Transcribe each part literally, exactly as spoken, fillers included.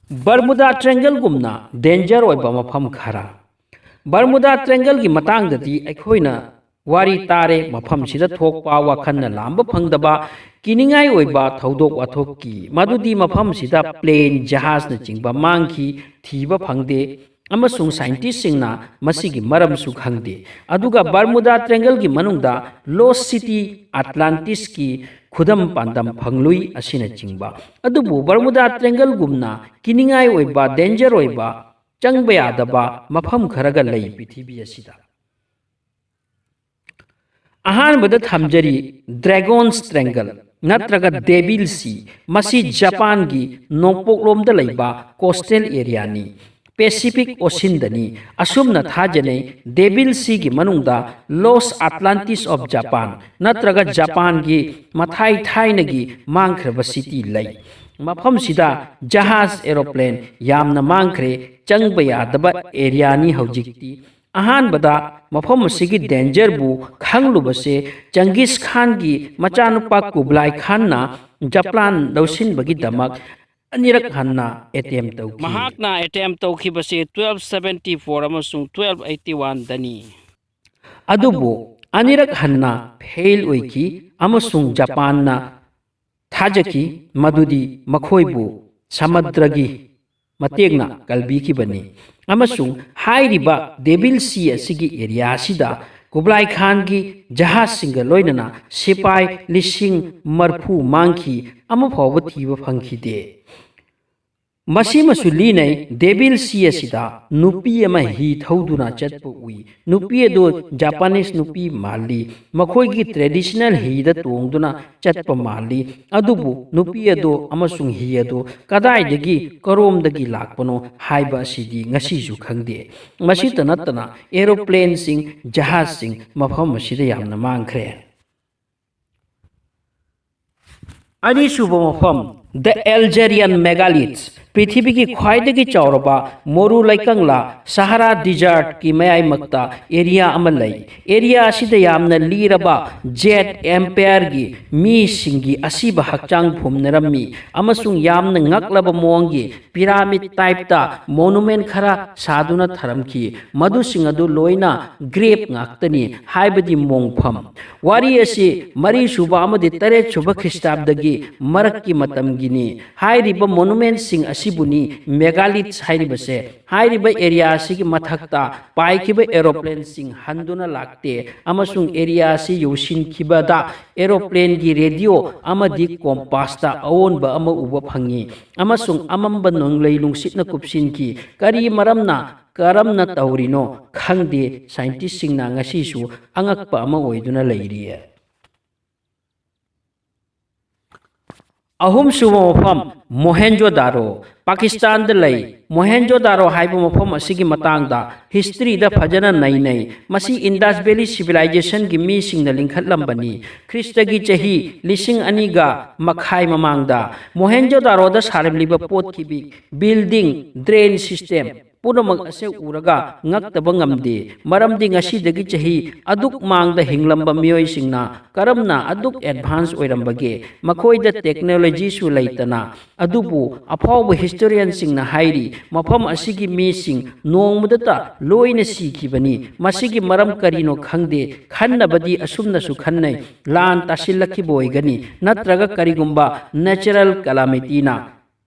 ꯕꯔꯃꯨꯗꯥ ꯇ꯭ꯔꯦꯡꯒꯜꯒꯨꯝꯅ danger ꯑꯣꯏꯕ ꯃꯐꯝ ꯈꯔ꯫ ꯕꯔꯃꯨꯗꯥ ꯇ꯭ꯔꯦꯡꯒꯜꯒꯤ ꯃꯇꯥꯡꯗꯗꯤ ꯑꯩꯈꯣꯏꯅ ꯋꯥꯔꯤ ꯇꯥꯔꯦ, ꯃꯐꯝꯁꯤꯗ ꯊꯣꯛꯄ ꯋꯥꯈꯜꯅ ꯂꯥꯝꯕ ꯐꯪꯗꯕ ꯀꯤꯅꯤꯡꯉꯥꯏ ꯑꯣꯏꯕ ꯊꯧꯗꯣꯛ ꯋꯥꯊꯣꯛꯀꯤ, ꯃꯗꯨꯗꯤ ꯃꯐꯝꯁꯤꯗ ꯄ꯭ꯂꯦꯟ, ꯖꯍꯥꯖꯅꯆꯤꯡꯕ ꯃꯥꯡꯈꯤ, ꯊꯤꯕ ꯐꯪꯗꯦ, ꯑꯃꯁꯨꯡ ꯁꯥꯏꯟꯇꯤꯁꯁꯤꯡꯅ ꯃꯁꯤꯒꯤ ꯃꯔꯝꯁꯨ ꯈꯪꯗꯦ꯫ ꯑꯗꯨꯒ ꯕꯔꯃꯨꯗꯥ ꯇ꯭ꯔꯦꯡꯒꯜꯒꯤ ꯃꯅꯨꯡꯗ ꯂꯣꯁ ꯁꯤꯇꯤ ꯑꯦꯠꯂꯥꯟꯇꯤꯁꯀꯤ ꯈꯨꯗꯝ ꯄꯥꯟꯗꯝ ꯐꯪꯂꯨꯏ ꯑꯁꯤꯅꯆꯤꯡꯕ꯫ ꯑꯗꯨꯕꯨ ꯕꯔꯃꯨꯗꯥ ꯇ꯭ꯔꯦꯡꯒꯜꯒꯨꯝꯅ ꯀꯤꯅꯤꯡꯉꯥꯏ ꯑꯣꯏꯕ, ꯗꯦꯟꯖꯔ ꯑꯣꯏꯕ, ꯆꯪꯕ ꯌꯥꯗꯕ ꯃꯐꯝ ꯈꯔꯒ ꯂꯩ ꯄ꯭ꯔꯤꯊꯤꯕꯤ ꯑꯁꯤꯗ꯫ ꯑꯍꯥꯟꯕꯗ ꯊꯝꯖꯔꯤ ꯗ꯭ꯔꯦꯒꯣꯟꯁ ꯇ꯭ꯔꯦꯡꯒꯜ ꯅꯠꯇ꯭ꯔꯒ ꯗꯦꯕꯤꯜ ꯁꯤ꯫ ꯃꯁꯤ ꯖꯄꯥꯟꯒꯤ ꯅꯣꯡꯄꯣꯛꯂꯣꯝꯗ ꯂꯩꯕ ꯀꯣꯁꯇꯦꯜ ꯑꯦꯔꯤꯌꯥꯅꯤ, ꯄꯦꯁꯤꯐꯤꯛ ꯑꯣꯁꯤꯟꯗꯅꯤ꯫ ꯑꯁꯨꯝꯅ ꯊꯥꯖꯅꯩ, ꯗꯦꯕꯤꯜ ꯁꯤꯒꯤ ꯃꯅꯨꯡꯗ ꯂꯣꯁ ꯑꯦꯠꯂꯥꯟꯇꯤꯁ ꯑꯣꯐ ꯖꯄꯥꯟ ꯅꯠꯇ꯭ꯔꯒ ꯖꯄꯥꯟꯒꯤ ꯃꯊꯥꯏ ꯊꯥꯏꯅꯒꯤ ꯃꯥꯡꯈ꯭ꯔꯕ ꯁꯤꯇꯤ ꯂꯩ꯫ ꯃꯐꯝꯁꯤꯗ ꯖꯍꯥꯖ, ꯑꯦꯔꯣꯄ꯭ꯂꯦꯟ ꯌꯥꯝꯅ ꯃꯥꯡꯈ꯭ꯔꯦ, ꯆꯪꯕ ꯌꯥꯗꯕ ꯑꯦꯔꯤꯌꯥꯅꯤ ꯍꯧꯖꯤꯛꯇꯤ꯫ ꯑꯍꯥꯟꯕꯗ ꯃꯐꯝ ꯑꯁꯤꯒꯤ ꯗꯦꯟꯖꯔꯕꯨ ꯈꯪꯂꯨꯕꯁꯦ ꯆꯪꯒꯤꯁ ꯈꯥꯟꯒꯤ ꯃꯆꯥꯅꯨꯄꯥ ꯀꯨꯕ꯭ꯂꯥꯏ ꯈꯥꯟꯅ ꯖꯄꯥꯟ ꯂꯧꯁꯤꯟꯕꯒꯤꯗꯃꯛ ꯑꯅꯤꯔꯛ ꯍꯟꯅ ꯑꯦꯇꯦꯝ ꯇꯧꯈꯤ꯫ ꯃꯍꯥꯛꯅ ꯑꯦꯇꯦꯝ ꯇꯧꯈꯤꯕꯁꯤ twelve seventy four ꯑꯃꯁꯨꯡ twelve eighty one ꯗꯅꯤ꯫ ꯑꯗꯨꯕꯨ ꯑꯅꯤꯔꯛ ꯍꯟꯅ ꯐꯦꯜ ꯑꯣꯏꯈꯤ ꯑꯃꯁꯨꯡ ꯖꯄꯥꯟꯅ ꯊꯥꯖꯈꯤ ꯃꯗꯨꯗꯤ ꯃꯈꯣꯏꯕꯨ ꯁꯃꯨꯗ꯭ꯔꯒꯤ ꯃꯇꯦꯡꯅ ꯀꯜꯕꯤꯈꯤꯕꯅꯤ꯫ ꯑꯃꯁꯨꯡ ꯍꯥꯏꯔꯤꯕ ꯗꯦꯕꯤꯜ ꯁꯤ ꯑꯁꯤꯒꯤ ꯑꯦꯔꯤꯌꯥ ꯑꯁꯤꯗ ꯀꯨꯕ꯭ꯂꯥꯏ ꯈꯥꯟꯒꯤ ꯖꯍꯥꯖꯁꯤꯡꯒ ꯂꯣꯏꯅꯅ ꯁꯤꯄꯥꯏ ꯂꯤꯁꯤꯡ ꯃꯔꯐꯨ ꯃꯥꯡꯈꯤ, ꯑꯃꯐꯥꯎꯕ ꯊꯤꯕ ꯐꯪꯈꯤꯗꯦ꯫ ꯃꯁꯤꯃꯁꯨ ꯂꯤꯅꯩ, ꯗꯦꯕꯤꯜ ꯁꯤ ꯑꯁꯤꯗ ꯅꯨꯄꯤ ꯑꯃ ꯍꯤ ꯊꯧꯗꯨꯅ ꯆꯠꯄ ꯎꯏ꯫ ꯅꯨꯄꯤ ꯑꯗꯨ ꯖꯄꯥꯅꯤꯁ ꯅꯨꯄꯤ ꯃꯥꯜꯂꯤ꯫ ꯃꯈꯣꯏꯒꯤ ꯇ꯭ꯔꯦꯗꯤꯁꯅꯦꯜ ꯍꯤꯗ ꯇꯣꯡꯗꯨꯅ ꯆꯠꯄ ꯃꯥꯜꯂꯤ꯫ ꯑꯗꯨꯕꯨ ꯅꯨꯄꯤ ꯑꯗꯨ ꯑꯃꯁꯨꯡ ꯍꯤ ꯑꯗꯨ ꯀꯗꯥꯏꯗꯒꯤ, ꯀꯔꯣꯝꯗꯒꯤ ꯂꯥꯛꯄꯅꯣ ꯍꯥꯏꯕ ꯑꯁꯤꯗꯤ ꯉꯁꯤꯁꯨ ꯈꯪꯗꯦ꯫ ꯃꯁꯤꯇ ꯅꯠꯇꯅ ꯑꯦꯔꯣꯄ꯭ꯂꯦꯟꯁꯤꯡ, ꯖꯍꯥꯖꯁꯤꯡ ꯃꯐꯝ ꯑꯁꯤꯗ ꯌꯥꯝꯅ ꯃꯥꯡꯈ꯭ꯔꯦ꯫ ꯑꯅꯤꯁꯨꯕ ꯃꯐꯝ, The Algerian Megaliths꯫ ꯄ꯭ꯔꯤꯊꯤꯕꯤꯒꯤ ꯈ꯭ꯋꯥꯏꯗꯒꯤ ꯆꯥꯎꯔꯕ ꯃꯣꯔꯨ ꯂꯩꯀꯪꯂꯥ ꯁꯍꯥꯔꯥ ꯗꯤꯖꯥꯔꯠꯀꯤ ꯃꯌꯥꯏꯃꯛꯇ ꯑꯦꯔꯤꯌꯥ ꯑꯃ ꯂꯩ꯫ ꯑꯦꯔꯤꯌꯥ ꯑꯁꯤꯗ ꯌꯥꯝꯅ ꯂꯤꯔꯕ ꯖꯦꯠ ꯑꯦꯝꯄꯥꯌꯔꯒꯤ ꯃꯤꯁꯤꯡꯒꯤ ꯑꯁꯤꯕ ꯍꯛꯆꯥꯡ ꯐꯨꯝꯅꯔꯝꯃꯤ ꯑꯃꯁꯨꯡ ꯌꯥꯝꯅ ꯉꯛꯂꯕ ꯃꯑꯣꯡꯒꯤ ꯄꯤꯔꯥꯃꯤꯗ ꯇꯥꯏꯞꯇ ꯃꯣꯅꯨꯃꯦꯟ ꯈꯔ ꯁꯥꯗꯨꯅ ꯊꯔꯝꯈꯤ꯫ ꯃꯗꯨꯁꯤꯡ ꯑꯗꯨ ꯂꯣꯏꯅ ꯒ꯭ꯔꯦꯞ ꯉꯥꯛꯇꯅꯤ, ꯍꯥꯏꯕꯗꯤ ꯃꯣꯡꯐꯝ꯫ ꯋꯥꯔꯤ ꯑꯁꯤ ꯃꯔꯤꯁꯨꯕ ꯑꯃꯗꯤ ꯇꯔꯦꯠꯁꯨꯕ ꯈ꯭ꯔꯤꯁꯇꯥꯕꯗꯒꯤ ꯃꯔꯛꯀꯤ ꯃꯇꯝꯒꯤꯅꯤ꯫ ꯍꯥꯏꯔꯤꯕ ꯃꯣꯅꯨꯃꯦꯟꯁꯤꯡ ꯑꯁꯤꯕꯨꯅꯤ ꯃꯦꯒꯥꯂꯤꯠꯁ ꯍꯥꯏꯔꯤꯕꯁꯦ꯫ ꯍꯥꯏꯔꯤꯕ ꯑꯦꯔꯤꯌꯥ ꯑꯁꯤꯒꯤ ꯃꯊꯛꯇ ꯄꯥꯏꯈꯤꯕ ꯑꯦꯔꯣꯄ꯭ꯂꯦꯟꯁꯤꯡ ꯍꯟꯗꯨꯅ ꯂꯥꯛꯇꯦ, ꯑꯃꯁꯨꯡ ꯑꯦꯔꯤꯌꯥ ꯑꯁꯤ ꯌꯧꯁꯤꯟꯈꯤꯕꯗ ꯑꯦꯔꯣꯄ꯭ꯂꯦꯟꯒꯤ ꯔꯦꯗꯤꯑꯣ ꯑꯃꯗꯤ ꯀꯣꯝꯄꯥꯁꯇ ꯑꯑꯣꯟꯕ ꯑꯃ ꯎꯕ ꯐꯪꯉꯤ, ꯑꯃꯁꯨꯡ ꯑꯃꯝꯕ ꯅꯣꯡꯂꯩ ꯅꯨꯡꯁꯤꯠꯅ ꯀꯨꯞꯁꯤꯟꯈꯤ꯫ ꯀꯔꯤ ꯃꯔꯝꯅ, ꯀꯔꯝꯅ ꯇꯧꯔꯤꯅꯣ ꯈꯪꯗꯦ, ꯁꯥꯏꯟꯇꯤꯁꯁꯤꯡꯅ ꯉꯁꯤꯁꯨ ꯑꯉꯛꯄ ꯑꯃ ꯑꯣꯏꯗꯨꯅ ꯂꯩꯔꯤ꯫ ꯑꯍꯨꯝꯁꯨꯕ ꯃꯐꯝ, ꯃꯣꯍꯦꯟꯖꯣꯗꯥꯔꯣ, ꯄꯥꯀꯤꯁꯇꯥꯟꯗ ꯂꯩ꯫ ꯃꯣꯍꯦꯟꯖꯣꯗꯥꯔꯣ ꯍꯥꯏꯕ ꯃꯐꯝ ꯑꯁꯤꯒꯤ ꯃꯇꯥꯡꯗ ꯍꯤꯁꯇ꯭ꯔꯤꯗ ꯐꯖꯅ ꯅꯩꯅꯩ꯫ ꯃꯁꯤ ꯏꯟꯗꯁ ꯚꯦꯂꯤ ꯁꯤꯚꯤꯂꯥꯏꯖꯦꯁꯟꯒꯤ ꯃꯤꯁꯤꯡꯅ ꯂꯤꯡꯈꯠꯂꯝꯕꯅꯤ꯫ ꯈ꯭ꯔꯤꯁꯇꯒꯤ ꯆꯍꯤ ꯂꯤꯁꯤꯡ ꯑꯅꯤꯒ ꯃꯈꯥꯏ ꯃꯃꯥꯡꯗ ꯃꯣꯍꯦꯟꯖꯣꯗꯥꯔꯣꯗ ꯁꯥꯔꯝꯂꯤꯕ ꯄꯣꯠ ꯀꯤꯕꯤꯛ, ꯕꯤꯜꯗꯤꯡ, ꯗ꯭ꯔꯦꯟ ꯁꯤꯁꯇꯦꯝ ꯄꯨꯝꯅꯃꯛ ꯑꯁꯤ ꯎꯔꯒ ꯉꯛꯇꯕ ꯉꯝꯗꯦ, ꯃꯔꯝꯗꯤ ꯉꯁꯤꯗꯒꯤ ꯆꯍꯤ ꯑꯗꯨꯛ ꯃꯥꯡꯗ ꯍꯤꯡꯂꯝꯕ ꯃꯤꯑꯣꯏꯁꯤꯡꯅ ꯀꯔꯝꯅ ꯑꯗꯨꯛ ꯑꯦꯗꯚꯥꯟꯁ ꯑꯣꯏꯔꯝꯕꯒꯦ? ꯃꯈꯣꯏꯗ ꯇꯦꯛꯅꯣꯂꯣꯖꯤꯁꯨ ꯂꯩꯇꯅ꯫ ꯑꯗꯨꯕꯨ ꯑꯐꯥꯎꯕ ꯍꯤꯁꯇꯣꯔꯤꯌꯟꯁꯤꯡꯅ ꯍꯥꯏꯔꯤ, ꯃꯐꯝ ꯑꯁꯤꯒꯤ ꯃꯤꯁꯤꯡ ꯅꯣꯡꯃꯗꯇ ꯂꯣꯏꯅ ꯁꯤꯈꯤꯕꯅꯤ꯫ ꯃꯁꯤꯒꯤ ꯃꯔꯝ ꯀꯔꯤꯅꯣ ꯈꯪꯗꯦ, ꯈꯟꯅꯕꯗꯤ ꯑꯁꯨꯝꯅꯁꯨ ꯈꯟꯅꯩ, ꯂꯥꯟ ꯇꯥꯁꯤꯜꯂꯛꯈꯤꯕ ꯑꯣꯏꯒꯅꯤ, ꯅꯠꯇ꯭ꯔꯒ ꯀꯔꯤꯒꯨꯝꯕ ꯅꯦꯆꯔꯦꯜ ꯀꯦꯂꯥꯃꯤꯇꯤꯅ꯫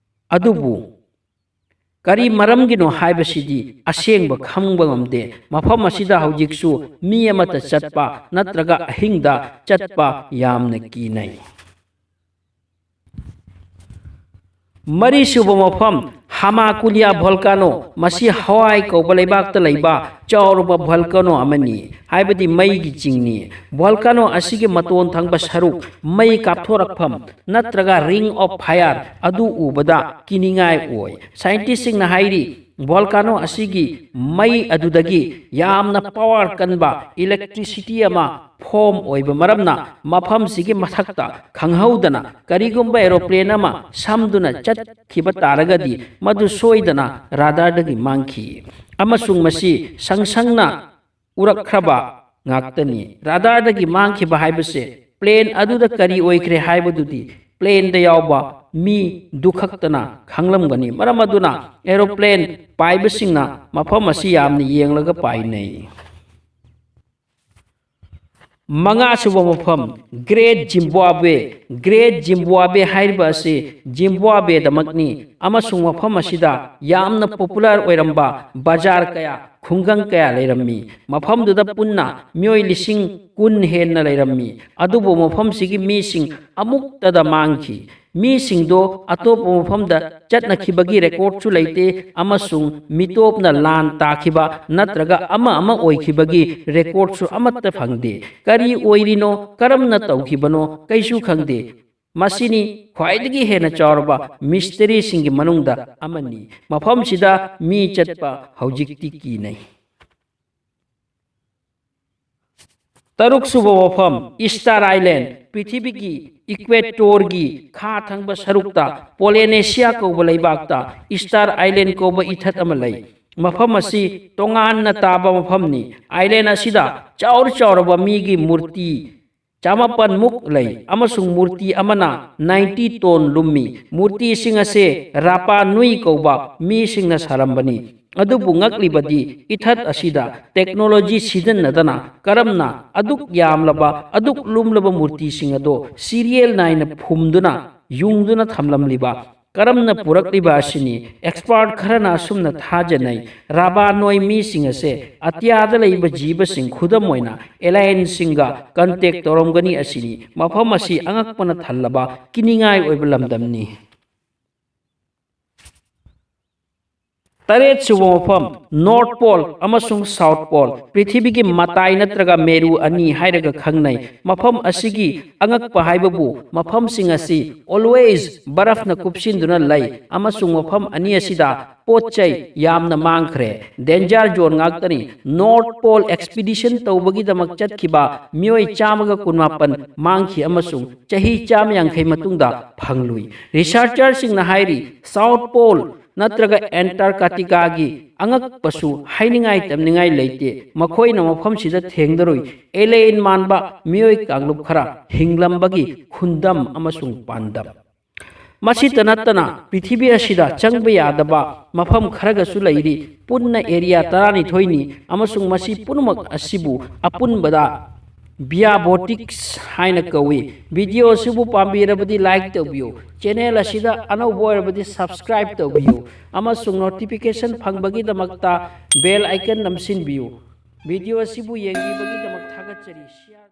ꯑꯗꯨꯕꯨ ꯀꯔꯤ ꯃꯔꯝꯒꯤꯅꯣ ꯍꯥꯏꯕꯁꯤꯗꯤ ꯑꯁꯦꯡꯕ ꯈꯪꯕ ꯉꯝꯗꯦ꯫ ꯃꯐꯝ ꯑꯁꯤꯗ ꯍꯧꯖꯤꯛꯁꯨ ꯃꯤ ꯑꯃꯠꯇ ꯆꯠꯄ ꯅꯠꯇ꯭ꯔꯒ ꯑꯍꯤꯡꯗ ꯆꯠꯄ ꯌꯥꯝꯅ ꯀꯤꯅꯩ꯫ ꯃꯔꯤꯁꯨꯕ ꯃꯐꯝ, ꯍꯥꯃꯥꯀꯨꯂꯤꯌꯥ ꯚꯣꯜꯀꯥꯅꯣ꯫ ꯃꯁꯤ ꯍꯋꯥꯏ ꯀꯧꯕ ꯂꯩꯕꯥꯛꯇ ꯂꯩꯕ ꯆꯥꯎꯔꯕ ꯚꯣꯜꯀꯥꯅꯣ ꯑꯃꯅꯤ, ꯍꯥꯏꯕꯗꯤ ꯃꯩꯒꯤ ꯆꯤꯡꯅꯤ꯫ ꯚꯣꯜꯀꯥꯅꯣ ꯑꯁꯤꯒꯤ ꯃꯇꯣꯟ ꯊꯪꯕ ꯁꯔꯨꯛ, ꯃꯩ ꯀꯥꯞꯊꯣꯔꯛꯐꯝ ꯅꯠꯇ꯭ꯔꯒ ring of fire ꯑꯗꯨ ꯎꯕꯗ ꯀꯤꯅꯤꯡꯉꯥꯏ ꯑꯣꯏ꯫ ꯁꯥꯏꯟꯇꯤꯁꯁꯤꯡꯅ ꯍꯥꯏꯔꯤ, ꯚꯣꯜꯀꯥꯅꯣ ꯑꯁꯤꯒꯤ ꯃꯩ ꯑꯗꯨꯗꯒꯤ ꯌꯥꯝꯅ ꯄꯥꯋꯔ ꯀꯟꯕ ꯏꯂꯦꯛꯇ꯭ꯔꯤꯁꯤꯇꯤ ꯑꯃ ꯐꯣꯝ ꯑꯣꯏꯕ ꯃꯔꯝꯅ, ꯃꯐꯝꯁꯤꯒꯤ ꯃꯊꯛꯇ ꯈꯪꯍꯧꯗꯅ ꯀꯔꯤꯒꯨꯝꯕ ꯑꯦꯔꯣꯄ꯭ꯂꯦꯟ ꯑꯃ ꯁꯝꯗꯨꯅ ꯆꯠꯈꯤꯕ ꯇꯥꯔꯒꯗꯤ, ꯃꯗꯨ ꯁꯣꯏꯗꯅ ꯔꯥꯗꯥꯔꯗꯒꯤ ꯃꯥꯡꯈꯤ꯫ ꯑꯃꯁꯨꯡ ꯃꯁꯤ ꯁꯪ ꯁꯪꯅ ꯎꯔꯛꯈ꯭ꯔꯕ ꯉꯥꯛꯇꯅꯤ꯫ ꯔꯥꯗꯥꯔꯗꯒꯤ ꯃꯥꯡꯈꯤꯕ ꯍꯥꯏꯕꯁꯦ ꯄ꯭ꯂꯦꯟ ꯑꯗꯨꯗ ꯀꯔꯤ ꯑꯣꯏꯈ꯭ꯔꯦ ꯍꯥꯏꯕꯗꯨꯗꯤ ꯄ꯭ꯂꯦꯟꯗ ꯌꯥꯎꯕ ꯃꯤꯗꯨ ꯈꯛꯇꯅ ꯈꯪꯂꯝꯒꯅꯤ꯫ ꯃꯔꯝ ꯑꯗꯨꯅ ꯑꯦꯔꯣꯄ꯭ꯂꯦꯟ ꯄꯥꯏꯕꯁꯤꯡꯅ ꯃꯐꯝ ꯑꯁꯤ ꯌꯥꯝꯅ ꯌꯦꯡꯂꯒ ꯄꯥꯏꯅꯩ꯫ ꯃꯉꯥꯁꯨꯕ ꯃꯐꯝ, ꯒ꯭ꯔꯦꯠ ꯖꯤꯝꯕꯥꯕ꯭ꯋꯦ꯫ ꯒ꯭ꯔꯦꯠ ꯖꯤꯝꯕꯥꯕ꯭ꯋꯦ ꯍꯥꯏꯔꯤꯕ ꯑꯁꯤ ꯖꯤꯝꯕꯥꯕ꯭ꯋꯦꯗꯃꯛꯅꯤ, ꯑꯃꯁꯨꯡ ꯃꯐꯝ ꯑꯁꯤꯗ ꯌꯥꯝꯅ ꯄꯣꯄꯨꯂꯔ ꯑꯣꯏꯔꯝꯕ ꯕꯖꯥꯔ ꯀꯌꯥ, ꯈꯨꯡꯒꯪ ꯀꯌꯥ ꯂꯩꯔꯝꯃꯤ꯫ ꯃꯐꯝꯗꯨꯗ ꯄꯨꯟꯅ ꯃꯤꯑꯣꯏ ꯂꯤꯁꯤꯡ ꯀꯨꯟ ꯍꯦꯟꯅ ꯂꯩꯔꯝꯃꯤ, ꯑꯗꯨꯕꯨ ꯃꯐꯝꯁꯤꯒꯤ ꯃꯤꯁꯤꯡ ꯑꯃꯨꯛꯇꯗ ꯃꯥꯡꯈꯤ꯫ ꯃꯤꯁꯤꯡꯗꯣ ꯑꯇꯣꯞꯄ ꯃꯐꯝꯗ ꯆꯠꯅꯈꯤꯕꯒꯤ ꯔꯦꯀꯣꯔꯠꯁꯨ ꯂꯩꯇꯦ, ꯑꯃꯁꯨꯡ ꯃꯤꯇꯣꯞꯅ ꯂꯥꯟ ꯇꯥꯈꯤꯕ ꯅꯠꯇ꯭ꯔꯒ ꯑꯃ ꯑꯃ ꯑꯣꯏꯈꯤꯕꯒꯤ ꯔꯦꯀꯣꯔꯠꯁꯨ ꯑꯃꯠꯇ ꯐꯪꯗꯦ꯫ ꯀꯔꯤ ꯑꯣꯏꯔꯤꯅꯣ, ꯀꯔꯝꯅ ꯇꯧꯈꯤꯕꯅꯣ, ꯀꯩꯁꯨ ꯈꯪꯗꯦ꯫ ꯃꯁꯤꯅꯤ ꯈ꯭ꯋꯥꯏꯗꯒꯤ ꯍꯦꯟꯅ ꯆꯥꯎꯔꯕ ꯃꯤꯁꯇꯔꯤꯁꯤꯡꯒꯤ ꯃꯅꯨꯡꯗ ꯑꯃꯅꯤ꯫ ꯃꯐꯝꯁꯤꯗ ꯃꯤ ꯆꯠꯄ ꯍꯧꯖꯤꯛꯇꯤ ꯀꯤꯅꯩ꯫ ꯇꯔꯨꯛꯁꯨꯕ ꯃꯐꯝ, ꯏꯁꯇꯥꯔ ꯑꯥꯏꯂꯦꯟ꯫ ꯄ꯭ꯔꯤꯊꯤꯕꯤꯒꯤ ꯏꯀ꯭ꯋꯦꯇꯣꯔꯒꯤ ꯈꯥ ꯊꯪꯕ ꯁꯔꯨꯛꯇ, ꯄꯣꯂꯦꯅꯦꯁꯤꯌꯥ ꯀꯧꯕ ꯂꯩꯕꯥꯛꯇ, ꯏꯁꯇꯥꯔ ꯑꯥꯏꯂꯦꯟ ꯀꯧꯕ ꯏꯊꯠ ꯑꯃ ꯂꯩ꯫ ꯃꯐꯝ ꯑꯁꯤ ꯇꯣꯉꯥꯟꯅ ꯇꯥꯕ ꯃꯐꯝꯅꯤ꯫ ꯑꯥꯏꯂꯦꯟ ꯑꯁꯤꯗ ꯆꯥꯎꯔ ꯆꯥꯎꯔꯕ ꯃꯤꯒꯤ ꯃꯨꯔꯇꯤ ꯆꯥꯃꯥꯄꯟ ꯃꯨꯛ ꯂꯩ, ꯑꯃꯁꯨꯡ ꯃꯨꯔꯇꯤ ꯑꯃꯅ ꯅꯥꯏꯟꯇꯤ ꯇꯣꯟ ꯂꯨꯝꯃꯤ꯫ ꯃꯨꯔꯇꯤꯁꯤꯡ ꯑꯁꯦ ꯔꯥꯄꯥ ꯅꯨꯏ ꯀꯧꯕ ꯃꯤꯁꯤꯡꯅ ꯁꯥꯔꯝꯕꯅꯤ꯫ ꯑꯗꯨꯕꯨ ꯉꯛꯂꯤꯕꯗꯤ, ꯏꯊꯠ ꯑꯁꯤꯗ ꯇꯦꯛꯅꯣꯂꯣꯖꯤ ꯁꯤꯖꯤꯟꯅꯗꯅ ꯀꯔꯝꯅ ꯑꯗꯨꯛ ꯌꯥꯝꯂꯕ, ꯑꯗꯨꯛ ꯂꯨꯝꯂꯕ ꯃꯨꯔꯇꯤꯁꯤꯡ ꯑꯗꯣ ꯁꯤꯔꯤꯌꯦꯜ ꯅꯥꯏꯅ ꯐꯨꯝꯗꯨꯅ, ꯌꯨꯡꯗꯨꯅ ꯊꯝꯂꯝꯂꯤꯕ? ꯀꯔꯝꯅ ꯄꯨꯔꯛꯂꯤꯕ ꯑꯁꯤꯅꯤ꯫ ꯑꯦꯛꯁꯄꯥꯔꯠ ꯈꯔꯅ ꯑꯁꯨꯝꯅ ꯊꯥꯖꯅꯩ, ꯔꯥꯕꯥ ꯅꯣꯏ ꯃꯤꯁꯤꯡ ꯑꯁꯦ ꯑꯇꯤꯌꯥꯗ ꯂꯩꯕ ꯖꯤꯕꯁꯤꯡ, ꯈꯨꯗꯝ ꯑꯣꯏꯅ ꯑꯦꯂꯥꯏꯟꯁꯤꯡꯒ ꯀꯟꯇꯦꯛ ꯇꯧꯔꯝꯒꯅꯤ ꯑꯁꯤꯅꯤ꯫ ꯃꯐꯝ ꯑꯁꯤ ꯑꯉꯛꯄꯅ ꯊꯜꯂꯕ, ꯀꯤꯅꯤꯡꯉꯥꯏ ꯑꯣꯏꯕ ꯂꯝꯗꯝꯅꯤ꯫ ꯇꯔꯦꯠꯁꯨꯕ ꯃꯐꯝ, North Pole ꯑꯃꯁꯨꯡ South Pole, ꯄ꯭ꯔꯤꯊꯤꯕꯤꯒꯤ ꯃꯇꯥꯏ ꯅꯠꯇ꯭ꯔꯒ ꯃꯦꯔꯨ ꯑꯅꯤ ꯍꯥꯏꯔꯒ ꯈꯪꯅꯩ꯫ ꯃꯐꯝ ꯑꯁꯤꯒꯤ ꯑꯉꯛꯄ ꯍꯥꯏꯕꯕꯨ ꯃꯐꯝꯁꯤꯡ ꯑꯁꯤ always ꯕꯔꯐꯅ ꯀꯨꯞꯁꯤꯟꯗꯨꯅ ꯂꯩ, ꯑꯃꯁꯨꯡ ꯃꯐꯝ ꯑꯅꯤ ꯑꯁꯤꯗ ꯄꯣꯠ ꯆꯩ ꯌꯥꯝꯅ ꯃꯥꯡꯈ꯭ꯔꯦ꯫ Danger zone ꯉꯥꯛꯇꯅꯤ꯫ North Pole expedition ꯇꯧꯕꯒꯤꯗꯃꯛ ꯆꯠꯈꯤꯕ ꯃꯤꯑꯣꯏ ꯆꯥꯝꯃꯒ ꯀꯨꯟꯃꯥꯄꯟ ꯃꯥꯡꯈꯤ ꯑꯃꯁꯨꯡ ꯆꯍꯤ ꯆꯥꯝꯃ ꯌꯥꯡꯈꯩ ꯃꯇꯨꯡꯗ ꯐꯪꯂꯨꯏ꯫ Researcherꯁꯤꯡꯅ ꯍꯥꯏꯔꯤ, South Pole ꯅꯠꯇ꯭ꯔꯒ Antarcticaꯒꯤ ꯑꯉꯛꯄꯁꯨ ꯍꯥꯏꯅꯤꯡꯉꯥꯏ ꯇꯝꯅꯤꯡꯉꯥꯏ ꯂꯩꯇꯦ꯫ ꯃꯈꯣꯏꯅ ꯃꯐꯝꯁꯤꯗ ꯊꯦꯡꯅꯔꯨꯏ alien ꯃꯥꯟꯕ ꯃꯤꯑꯣꯏ ꯀꯥꯡꯂꯨꯞ ꯈꯔ ꯍꯤꯡꯂꯝꯕꯒꯤ ꯈꯨꯟꯗꯝ ꯑꯃꯁꯨꯡ ꯄꯥꯟꯗꯝ꯫ ꯃꯁꯤꯇ ꯅꯠꯇꯅ ꯄ꯭ꯔꯤꯊꯤꯕꯤ ꯑꯁꯤꯗ ꯆꯪꯕ ꯌꯥꯗꯕ ꯃꯐꯝ ꯈꯔꯒꯁꯨ ꯂꯩꯔꯤ꯫ ꯄꯨꯟꯅ area ꯇꯔꯥꯅꯤꯊꯣꯏꯅꯤ, ꯑꯃꯁꯨꯡ ꯃꯁꯤ ꯄꯨꯝꯅꯃꯛ ꯑꯁꯤꯕꯨ ꯑꯄꯨꯟꯕꯗ Biotics ꯍꯥꯏꯅ ꯀꯧꯏ꯫ Video ꯑꯁꯤꯕꯨ ꯄꯥꯝꯕꯤꯔꯕꯗꯤ like ꯇꯧꯕꯤꯌꯨ, channel ꯑꯁꯤꯗ ꯑꯅꯧꯕ ꯑꯣꯏꯔꯕꯗꯤ subscribe ꯇꯧꯕꯤꯌꯨ, ꯑꯃꯁꯨꯡ notification ꯐꯪꯕꯒꯤꯗꯃꯛꯇ bell icon ꯅꯝꯁꯤꯟꯕꯤꯌꯨ꯫ Video ꯑꯁꯤꯕꯨ ꯌꯦꯡꯕꯤꯕꯒꯤꯗꯃꯛ ꯊꯥꯒꯠꯆꯔꯤ꯫ Share